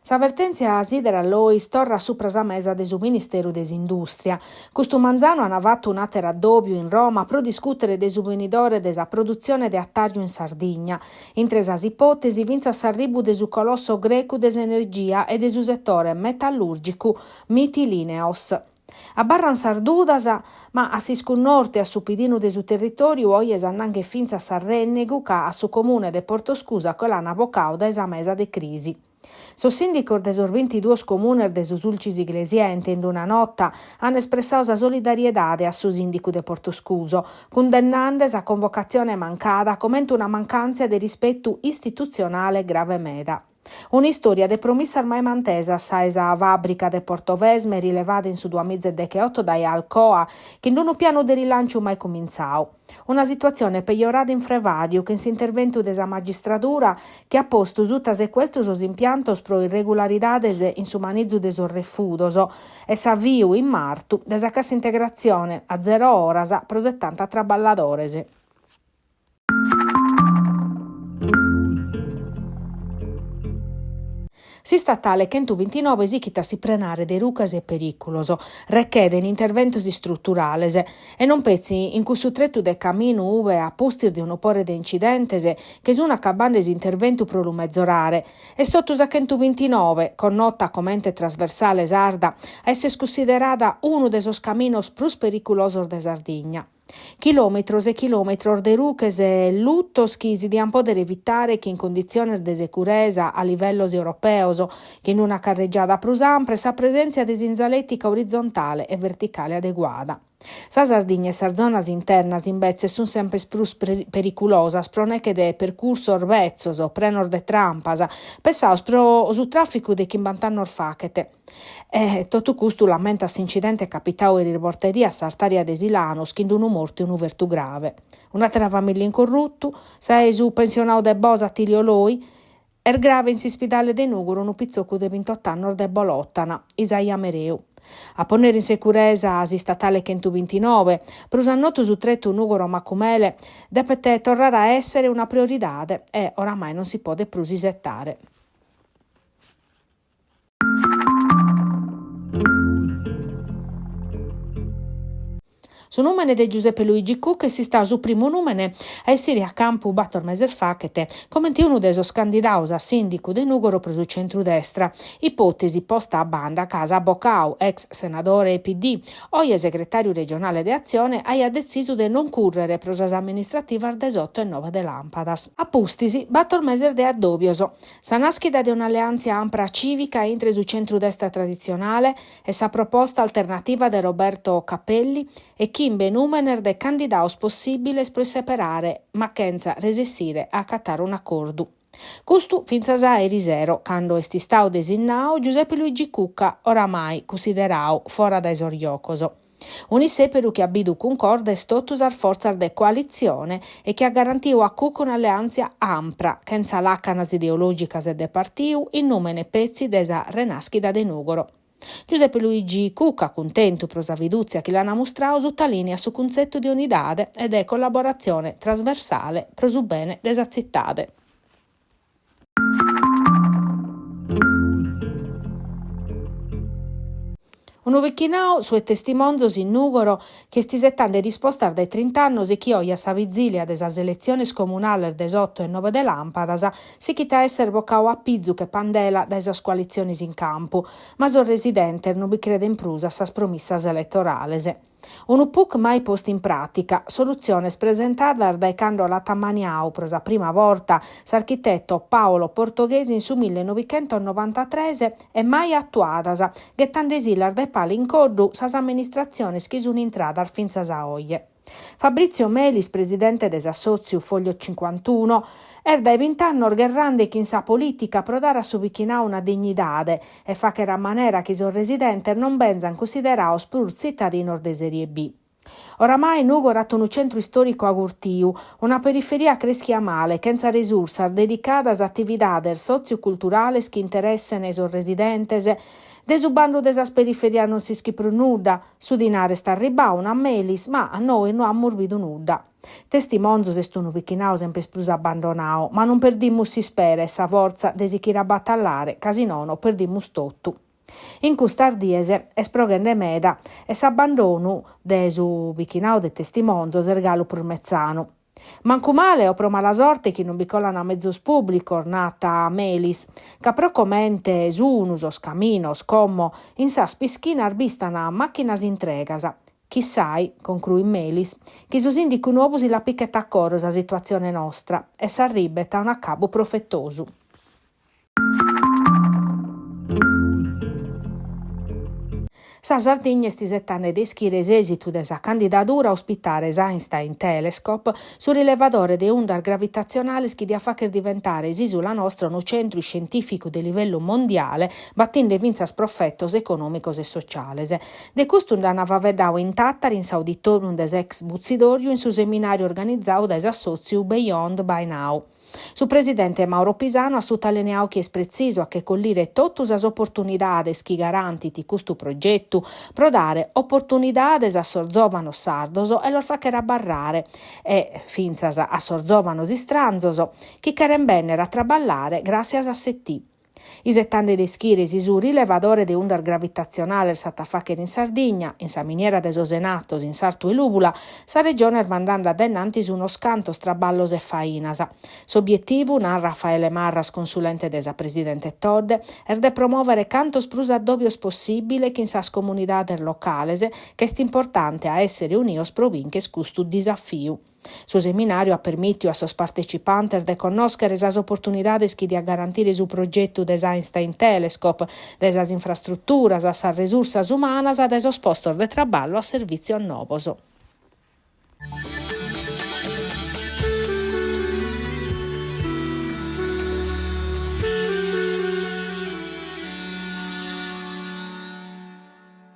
Sa vertèntzia Sideral Lois torrat supra sa mesa de su Ministeru de s'Indùstria. Custu manzanu ant fatu un'àteru addòbiu in Roma pro discùtere de su benidore de sa produtzione de atàrgiu in Sardigna. Intre sas ipòtesi fintzas s'arribu de su colosso grecu de s'energia e de su setore metallùrgicu Mytilineos. Abarrant sas dudas, ma a s'iscunnortu e a su pidinu de su territòriu oje s'annanghet fintzas s'arrennegu ca a su comune de Portoscuso che l'ant bocadu dae sa mesa de crisi. Sos sìndicos de sos bintiduos comunes de su Sulcis Iglesiente in una nota ant espressadu sa solidariedade a su sìndicu de Portoscuso, cundennande sa convocatzione mancada comente una mancàntzia de rispetu istitutzionale grave meda. Un'istòria de promissas mai mantesas sa 'e sa fàbrica de Portovesme rilevada in su duamiza e degheoto dae Alcoa, chin unu pianu de rilànciu mai cumintzadu. Una situatzione pejorada in frevàriu chin s'interventu de sa magistradura chi at postu suta secuestru sos impiantos pro irregularidades in su manizu de sos refudos e s'aviu in martu de sa cassa integratzione a zero oras pro setanta traballadores. S'istatale chentubintinoe sighit a si prenare de ruches e perìculos, recheden interventos istruturales, e non petzi in cussu tretu de caminu ue a pustis de unu pore de incidentes che sun acabande s'interventu pro lu mezorare. Est totu sa chentubintinoe, connota comente trasversale sarda, a esser cunsiderada unu de sos caminos prus periculosos de Sardigna. Chilòmetros e chilòmetros de ruches e lutos chi si diant pòdere evitare chin cunditziones de securesa a livellos europeos, chin una carregiada prus ampra e sa presèntzia de sinzalètica orizontale e verticale adeguada. Sa Sardigna e sas zonas internas imbetzes sunt semper prus periculosas pro neche de percursos betzos, prenos de trampas, pensados pro su tràficu de chimbant'annos faghet. E totu custu l'ammentat s'incidente capitadu eris bortedì a s'artària de Silanus chin unu mortu e unu fertu grave. Un'àtera famìllia in corrutu, sa 'e su pensionadu de Bosa Attilio Loi, est grave in s'ispidale de Nùgoro unu pitzocu de bintot'annos de Bolòtana, Isaia Mereu. A pònnere in securesa s'istatale chentubintinoe, prus a notu su tretu Nùgoro-Macumele, depet torrare a èssere una prioridade e oramai non si podet prus isetare. Su nùmene de Giuseppe Luigi Cucca est istadu su primu nùmene a essire a campu bator meses faghet, comente unu de sos candidados a sìndicu de Nùgoro pro su centru-destra, ipòtesi posta a banda ca s'abocadu, ex senadore PD, oje segretàriu regionale de Atzione, aiat detzisu de non cùrrere pro sas amministrativas de s'oto e noe de làmpadas. A pustis, bator meses de addòbios, Sa nàschida de un'alleàntzia ampra cìvica intre su centru-destra traditzionale e sa proposta alternativa de Roberto Capelli e chimbe nùmenes de candidados possìbiles pro isseperare, ma chentza resessire a acatare un'acordu. Custu fintzas a erisero, cando est istadu desinnadu Giuseppe Luigi Cucca, oramai cunsideradu fora dae sos jocos. Un'issèperu chi at bidu cuncordes totu sas fortzas de coalitzione e chi at garantiu a Cucca un'alleàntzia ampra, chentza làcanas ideològicas e de partiu, in nùmene petzi de sa renàschida de Nùgoro. Giuseppe Luigi Cucca, cuntentu pro sa fidùtzia chi l'ant mustradu, sutalìniat su cuntzetu de unidade e de collaboratzione trasversale pro su bene de sa tzitade. Unu bichinadu, su 'e Testimonzos in Nùgoro, chi est isetende rispostas dae trint'annos e chi oje a sa vizìlia de sas eletziones comunales de s'oto e noe de làmpadas sighit a èssere bocadu a pizu che pandela dae sas coalitziones in campu, ma sos residentes non bi credent prus a sas promissas eletorales. Unu PUC mai postu in pràtica, solutziones presentadas dae cando l'at ammaniadu pro sa prima borta s'architeto Paolo Portoghesi in su millenovichentosnovantatres e mai atuadas, ghetandesilas de pala in coddu sas amministratziones chi sunt intradas fintzas a oje. Fabrizio Melis, presidente de s'assòtziu Foglio Cinquantuno, est dae bint'annos gherrande chin sa polìtica pro dare a su bichinadu una dignidade e fàghere a manera chi sos residentes non benzant cunsiderados prus tzitadinos de serie B. Oramai Nùgoro at unu centru istòricu agurtiu, una periferia creschia male, chentza risursas dedicadas a atividades sotziu-culturales chi interessent sos residentes. De su bandu de sas periferias non s'ischit prus nudda, su dinare est arribbadu, nat Melis, ma nois no amus bidu nudda. Testimonzos est unu bichinadu semper prus abbandonadu, ma non perdimus s'ispera e sa fortza de sichire a batallare, ca si nono perdimus totu. In custas dies est proghende meda e s'abbandonu de su bichinadu de Testimonzos est galu prus metzanu. Mancu male o pro mala sorte chi non bi colan mezos pùblicos, nat Melis, ca pro comente sun sos caminos como in sas pischinas b'istan màchinas intregas. Chissai, concruit Melis, chi su sìndicu nou si la pichet a coro sa situatzione nostra e s'arribet a un'acabu profetosu. Sa Sardigna est isetende de ischire s'èsitu de sa candidadura a ospitare s'Einstein Telescope, su rilevadore de undas gravitatzionales chi diat fagher diventare s'ìsula nostra unu centru iscientìficu de livellu mondiale, batinde fintzas profetos econòmicos e sociales. De custu nd'ant faeddadu in Tàtari in s'auditorium de s'ex Butzidorju in su seminàriu organizadu dae s'assòtziu Beyond by Now. Su presidente Mauro Pisano at sutalineadu chi est pretzisu a che collire totu sas oportunidades chi garantit custu progetu pro dare oportunidades a sos zòvanos sardos e los fàghere abarrare e fintzas a sos zòvanos istranzos chi cherent bènnere a traballare gràssias a s'IT. Isetande de ischire si su rilevadore de undas gravitatzionales s'at a fàghere in Sardigna, in sa miniera de sos Enattos in sartu 'e Lùbula, sa Regione est mandende a dae innantis unos cantos traballos e fainas. S'obietivu, narat Raffaele Marras, consulente de sa presidente Todde, est de promòvere cantos prus addòbios possìbile chin sas comunidades locales, ca est importante a èssere unios pro bìncher custu disafiu. Su seminàriu at permìtiu a sos partecipantes de connòschere sas oportunidades chi diat garantire su progetu de s'Einstein Telescope, dae sas infrastruturas a sas resursas umanas, dae sos postos de traballu a servìtzios nobos.